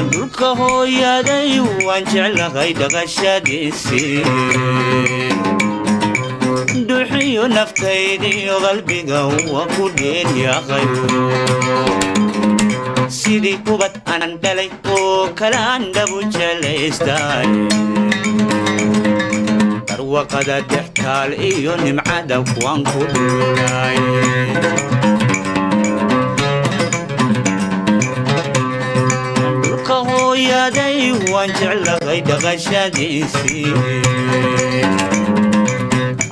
Dhulka hooyaday waan jeclahay dhaqashadiisii, dhuuxiyo naftaydiyo qalbiga waa ku dheeryaqay. Sidii ubad aanan dhalay oo kalaan dhabu jeclaystay, barwaqada dhextaal iyo nimcada kuwaan ku dhulay. Dhulka hooyaday waan jeclahay dhaqashadiisii,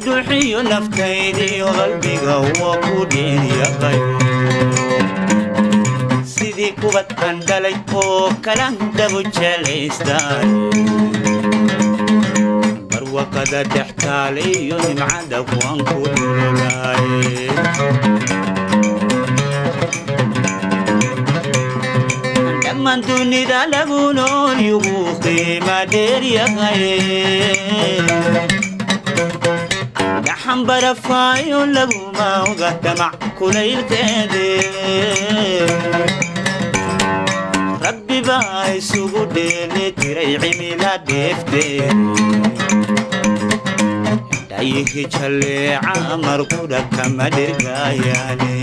dhuuxiyo naftaydiyo qalbiga waa ku dheeryaqay. Sidii ubad aan dhalay oo kalaan dhabu jeclaystay, barwaqada dhextaal iyo nimcada kuwaan ku dhululay. Dhammaan dunida lagu nool yugu qiima dheeryahay, gaxan barafaayo laguma oga damac kulaylkeede. Rabbi baa isugu dheeli tiray cimila dheefteed, dhayihi jalleeca markudha kama dhirgaayaane.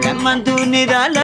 Dhammaan dunida